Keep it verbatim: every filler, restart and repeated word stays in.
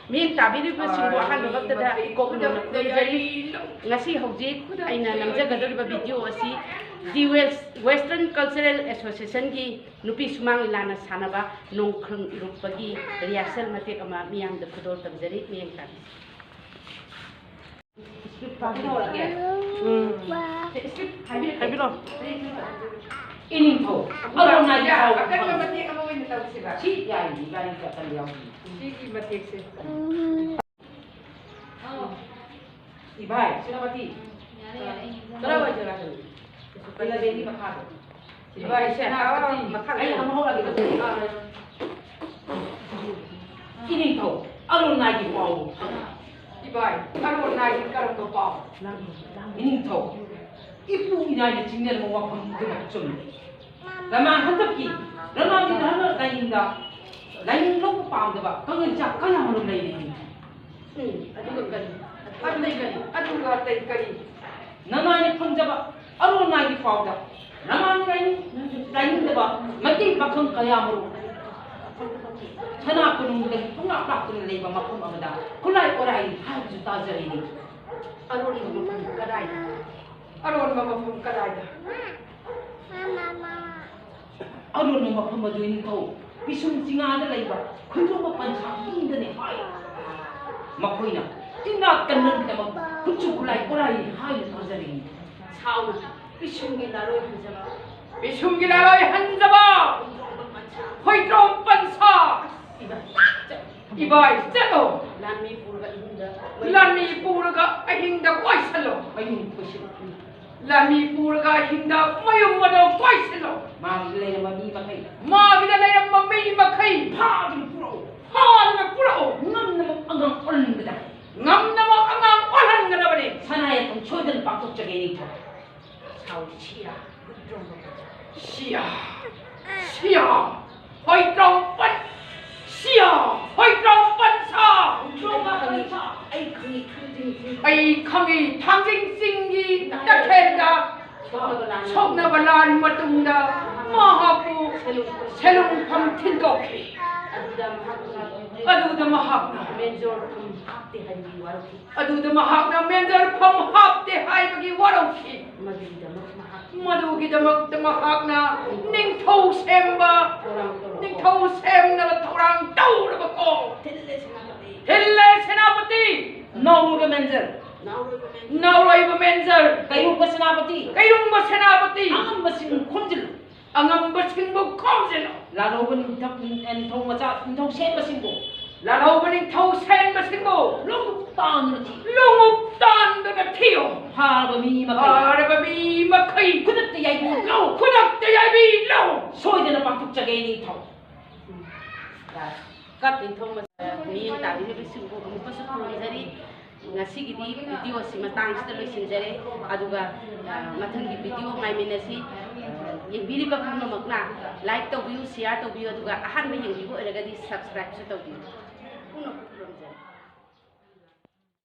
ꯃꯤꯠꯌꯦꯡ ꯇꯥꯕꯤꯔꯤꯕꯁꯤꯡꯕꯨ ꯑꯍꯥꯟꯕꯃꯛꯇꯗ ꯏꯀꯣꯛ ꯅꯧꯅ ꯈꯨꯔꯨꯝꯖꯔꯤ꯫ ꯉꯁꯤ ꯍꯧꯖꯤꯛ ꯑꯩꯅ ꯅꯝꯖꯒꯗꯧꯔꯤꯕ ꯚꯤꯗꯤꯑꯣ ꯑꯁꯤ ꯗꯤ ꯋꯦꯁ ꯋꯦꯁꯇꯔꯟ ꯀꯜꯆꯔꯦꯜ ꯑꯦꯁꯣꯁꯤꯌꯦꯁꯟꯒꯤ ꯅꯨꯄꯤ ꯁꯨꯃꯥꯡ ꯂꯤꯂꯥꯅ ꯁꯥꯟꯅꯕ ꯅꯣꯡꯈ꯭ꯔꯨꯝ ꯏꯔꯨꯞꯄꯒꯤ ꯔꯤꯍꯔꯁꯦꯜ ꯃꯇꯦꯛ ꯑꯃ ꯃꯤꯌꯥꯝꯗ ꯈꯨꯗꯣꯜ ꯇꯝꯖꯔꯤ꯫ ꯃꯤꯠꯌꯦꯡ ꯇꯥꯕꯤꯁꯤ꯫ ꯎꯝ꯫ ꯍꯥꯏꯕꯤꯔꯣ꯫ ꯏꯅꯤꯡꯊꯧ, ꯑꯔꯣꯟ ꯅꯥꯏꯒꯤ ꯄꯥꯎ ꯑꯀꯟꯕ ꯐꯪ- ꯃꯇꯦꯛ ꯑꯃ ꯑꯣꯏꯅ ꯇꯧꯁꯤꯕ꯫ ꯁꯤ ꯌꯥꯏ, ꯏꯕꯥꯅꯤꯒꯤ ꯑꯀꯟꯕ ꯌꯥꯎꯗꯦ꯫ ꯁꯤꯒꯤ ꯃꯇꯦꯛꯁꯦ꯫ ꯏꯚꯥꯏ, ꯁꯦꯅꯥꯄꯇꯤ꯫ ꯌꯥꯔꯦ, ꯌꯥꯔꯦ, ꯑꯩ ꯀꯗꯥꯏꯋꯥꯏ ꯖꯒꯥꯗꯅꯣ? ꯏꯂꯚꯦꯟꯒꯤ ꯃꯈꯥꯗꯣ꯫ ꯏꯚꯥꯏ, ꯁꯦꯅꯥꯄꯇꯤ꯫ ꯃꯈꯥ ꯑꯩ ꯑꯃ ꯍꯧꯔꯛꯑꯒꯦ꯫ ꯏꯅꯤꯡꯊꯧ, ꯑꯔꯣꯟ ꯅꯥꯏꯒꯤ ꯄꯥꯎ꯫ ꯏꯚꯥꯏ, ꯑꯔꯣꯟ ꯅꯥꯏꯒꯤ ꯀꯔꯝꯕ ꯄꯥꯎ? ꯏꯅꯤꯡꯊꯧ, ꯏꯄꯨ ꯏꯅꯥꯏꯅ ꯆꯤꯡꯅꯔꯝꯕ ꯋꯥꯐꯝꯗꯨꯃꯛ ꯆꯨꯝꯃꯤ꯫ ꯂꯃꯥꯡ ꯍꯟꯗꯛꯀꯤ ꯂꯃꯥꯡꯒꯤ ꯙꯔꯃ ꯂꯥꯏꯅꯤꯡꯗ ꯂꯥꯏꯅꯤꯡ ꯂꯧꯕ ꯄꯥꯝꯗꯕ ꯀꯪꯂꯩꯆꯥ ꯀꯌꯥ ꯑꯃꯔꯣꯝ ꯂꯩꯔꯤ꯫ ꯎꯝ, ꯑꯗꯨꯒ ꯀꯔꯤ? ꯑꯇꯩ ꯀꯔꯤ? ꯑꯗꯨꯒ ꯑꯇꯩ ꯀꯔꯤ? ꯅꯅꯥꯏꯅ ꯐꯪꯖꯕ ꯑꯔꯣꯟ ꯅꯥꯏꯒꯤ ꯄꯥꯎꯗ ꯂꯃꯥꯡ ꯂꯥꯏꯅꯤꯡ ꯂꯥꯏꯅꯤꯡꯗꯕ ꯃꯩꯇꯩ ꯄꯥꯈꯪ ꯀꯌꯥ ꯑꯃꯔꯣꯝ ꯁꯅꯥ ꯀꯣꯅꯨꯡꯗꯒꯤ ꯄꯨꯡꯂꯥꯛ ꯂꯥꯛꯇꯨꯅ ꯂꯩꯕ ꯃꯐꯝ ꯑꯃꯗ ꯈꯨꯠꯂꯥꯏ ꯑꯣꯔꯥꯏ ꯍꯥꯏꯕꯁꯨ ꯇꯥꯖꯔꯤꯅꯤ꯫ ꯑꯔꯣꯟꯕ ꯃꯐꯝ ꯀꯗꯥꯏꯗ? ꯑꯔꯣꯟꯕ ꯃꯐꯝ ꯀꯗꯥꯏꯗ? ꯑꯔꯣꯟꯕ ꯃꯐꯝ ꯑꯗꯨ ꯏꯅꯤꯡꯊꯧ ꯄꯤꯁꯨꯝ ꯆꯤꯡꯉꯥꯗ ꯂꯩꯕ ꯈꯣꯏꯗ꯭ꯔꯣꯝꯕ ꯄꯟꯁꯥ ꯏꯃꯨꯡꯗꯅꯤ ꯍꯥꯏ꯫ ꯃꯈꯣꯏꯅ ꯏꯅꯥꯛ ꯀꯟꯅꯕꯒꯤꯗꯃꯛ ꯈꯨꯠꯁꯨ ꯈꯨꯠꯂꯥꯏ ꯄꯨꯔꯥꯏ ꯍꯥꯏꯅ ꯊꯥꯖꯔꯤꯅꯤ꯫ ꯁꯥꯎꯅ ꯄꯤꯁꯨꯝꯒꯤ ꯂꯥꯂꯣꯏ ꯍꯟꯖꯕ꯫ ꯄꯤꯁꯨꯝꯒꯤ ꯂꯥꯂꯣꯏ ꯍꯟꯖꯕ꯫ ꯈꯣꯏꯗ꯭ꯔꯣꯝꯕ ꯄꯟꯁꯥ꯫ ꯈꯣꯏꯗ꯭ꯔꯣꯝ ꯄꯟꯁꯥ꯫ ꯏꯕꯥꯏ, ꯆꯠ-, ꯏꯕꯥꯏ, ꯆꯠꯂꯣ꯫ ꯂꯥꯟꯃꯤ ꯄꯨꯔꯒ ꯑꯍꯤꯡꯗ ꯀꯣꯏꯁꯜꯂꯣ꯫ ꯂꯥꯟꯃꯤ ꯄꯨꯔꯒ ꯑꯍꯤꯡꯗ ꯀꯣꯏꯁꯜꯂꯣ꯫ ꯃꯌꯨꯝ ꯀꯣꯏꯁꯜꯂꯣ꯫ ꯂꯥꯟꯃꯤ ꯄꯨꯔꯒ ꯑꯍꯤꯡꯗ ꯃꯌꯨꯝ ꯑꯗꯣ ꯀꯣꯏꯁꯤꯜꯂꯣ꯫ ꯃꯥꯒꯤꯗ ꯂꯩꯔꯝꯕ ꯃꯤ ꯃꯈꯩ꯫ ꯃꯥꯒꯤꯗ ꯂꯩꯔꯝꯕ ꯃꯤ ꯃꯈꯩ꯫ ꯐꯥꯗꯨꯅ ꯄꯨꯔꯛꯑꯣ꯫ ꯐꯥꯗꯨꯅ ꯄꯨꯔꯛꯑꯣ꯫ ꯉꯝꯅꯕ ꯑꯉꯥꯡ ꯑꯣꯜꯍꯟꯒꯗꯕꯅꯤ꯫ ꯉꯝꯅꯕ ꯑꯉꯥꯡ ꯑꯣꯜꯍꯟꯒꯗꯕꯅꯤ꯫ ꯁꯅꯥ ꯌꯥꯊꯪ ꯁꯣꯏꯗꯅ ꯄꯥꯡꯊꯣꯛꯆꯒꯦ ꯏꯅꯤꯡꯊꯧ꯫ ꯁꯥꯎ ꯁꯤꯌꯥ꯫ ꯁꯤꯌꯥ꯫ ꯁꯤꯌꯥ꯫ ꯍꯣꯏ ꯇ꯭ꯔꯣꯝꯄꯟ ꯁꯤꯌꯥ, ꯍꯣꯏ ꯇ꯭ꯔꯣꯝꯄꯟ ꯁꯥ꯫ ꯑꯩ ꯈꯪꯉꯤ, ꯑꯩ ꯈꯪꯉꯤ, ꯊꯥꯡꯖꯤꯡ ꯆꯤꯡ꯫ ꯑꯩ ꯈꯪꯉꯤ, ꯊꯥꯡꯖꯤꯡ ꯆꯤꯡꯒꯤ ꯇꯈꯦꯜꯗ ꯁꯣꯛꯅꯕ ꯂꯥꯟ ꯁꯣꯛꯅꯕ ꯂꯥꯟ ꯃꯇꯨꯡꯗ ꯃꯍꯥꯛꯄꯨ ꯁꯦꯂꯨꯡꯐꯝ ꯊꯤꯟꯗꯣꯛꯈꯤ꯫ ꯑꯗꯨꯗ ꯃꯍꯥꯛꯀꯤ ꯑꯗꯨꯗ ꯃꯍꯥꯛꯅ ꯃꯦꯟꯖꯣꯔ ꯐꯝ ꯍꯥꯞꯇꯦ ꯍꯥꯏꯕꯒꯤ ꯋꯥꯔꯧꯈꯤ꯫ ꯑꯗꯨꯗ ꯃꯍꯥꯛꯅ ꯃꯦꯟꯖꯔ ꯐꯝ ꯍꯥꯞꯇꯦ ꯍꯥꯏꯕꯒꯤ ꯋꯥꯔꯧꯈꯤ꯫ ꯃꯗꯨꯒꯤꯗꯃꯛ ꯃꯍꯥꯛ ꯃꯗꯨꯒꯤꯗꯃꯛꯇ ꯃꯍꯥꯛꯅ ꯅꯤꯡꯊꯧ ꯁꯦꯝꯕ ꯊꯧꯔꯥꯡ ꯇꯧꯔꯛꯑꯣ꯫ ꯅꯤꯡꯊꯧ ꯁꯦꯝꯅꯕ ꯊꯧꯔꯥꯡ ꯇꯧꯔꯕꯀꯣ꯫ ꯊꯤꯜꯂꯦ ꯁꯦꯅꯥꯄꯇꯤ꯫ ꯊꯤꯜꯂꯦ ꯁꯦꯅꯥꯄꯇꯤ꯫ ꯅꯧꯔꯕ ꯃꯦꯟꯖꯔ ꯅꯥꯎꯔꯣꯏꯕ ꯃꯦꯟ ꯅꯥꯎꯔꯣꯏꯕ ꯃꯦꯟꯖꯔ ꯀꯩꯔꯨꯝꯕ ꯁꯦꯅꯥꯄꯇꯤ꯫ ꯀꯩꯔꯨꯝꯕ ꯁꯦꯅꯥꯄꯇꯤ꯫ ꯑꯉꯝꯕꯁꯤꯡ ꯈꯣꯝꯖꯤꯜꯂꯨ꯫ ꯑꯉꯝꯕꯁꯤꯡꯕꯨ ꯈꯣꯝꯖꯤꯜꯂꯨ꯫ ꯂꯥꯜꯍꯧꯕ ꯅꯤꯡꯊꯧ ꯅꯤꯡꯊꯧ ꯃꯆꯥ ꯅꯤꯡꯊꯧ ꯁꯦꯝꯕꯁꯤꯡꯕꯨ ꯂꯥꯜꯍꯧꯕ ꯅꯤꯡꯊꯧ ꯁꯦꯝꯕꯁꯤꯡꯕꯨ ꯂꯣꯡꯎꯞ ꯇꯥꯡꯗꯨꯅ ꯊꯤ꯫ ꯂꯣꯡꯎꯞ ꯇꯥꯟꯗꯨꯅ ꯊꯤꯌꯨ꯫ ꯐꯥꯔꯕ ꯃꯤ ꯃꯈꯩ ꯐꯥꯔꯕ ꯃꯤ ꯃꯈꯩ ꯈꯨꯗꯛꯇ ꯌꯥꯏꯕꯤꯌꯨ꯫ ꯈꯨꯗꯛꯇ ꯌꯥꯏꯕꯤꯌꯨ꯫ ꯁꯣꯏꯗꯅ ꯄꯥꯡꯊꯣꯛꯆꯒꯦ ꯅꯤꯡꯊꯧ꯫ ꯀꯠ ꯅꯤꯡꯊꯧ ꯃꯤꯠꯌꯦꯡ ꯇꯥꯕꯤꯔꯤꯕꯁꯤꯡꯕꯨ ꯑꯃꯨꯛꯀꯁꯨ ꯈꯨꯔꯨꯝꯖꯔꯤ꯫ ꯉꯁꯤꯒꯤꯗꯤ ꯚꯤꯗꯤꯑꯣꯁꯤ ꯃꯇꯥꯡꯁꯤꯗ ꯂꯣꯏꯁꯤꯟꯖꯔꯦ꯫ ꯑꯗꯨꯒ ꯑ, ꯃꯊꯪꯒꯤ ꯚꯤꯗꯤꯑꯣ ꯉꯥꯏꯃꯤꯟꯅꯁꯤ꯫ ꯌꯦꯡꯕꯤꯔꯤꯕ ꯄꯨꯝꯅꯃꯛꯅ ꯂꯥꯏꯛ ꯇꯧꯕꯤꯌꯨ, ꯁꯤꯌꯥꯔ ꯇꯧꯕꯤꯌꯨ, ꯑꯗꯨꯒ ꯑꯍꯥꯟꯕ ꯌꯦꯡꯕꯤꯕ ꯑꯣꯏꯔꯒꯗꯤ ꯁꯕꯁꯀ꯭ꯔꯥꯏꯕꯁꯨ ꯇꯧꯕꯤꯌꯨ꯫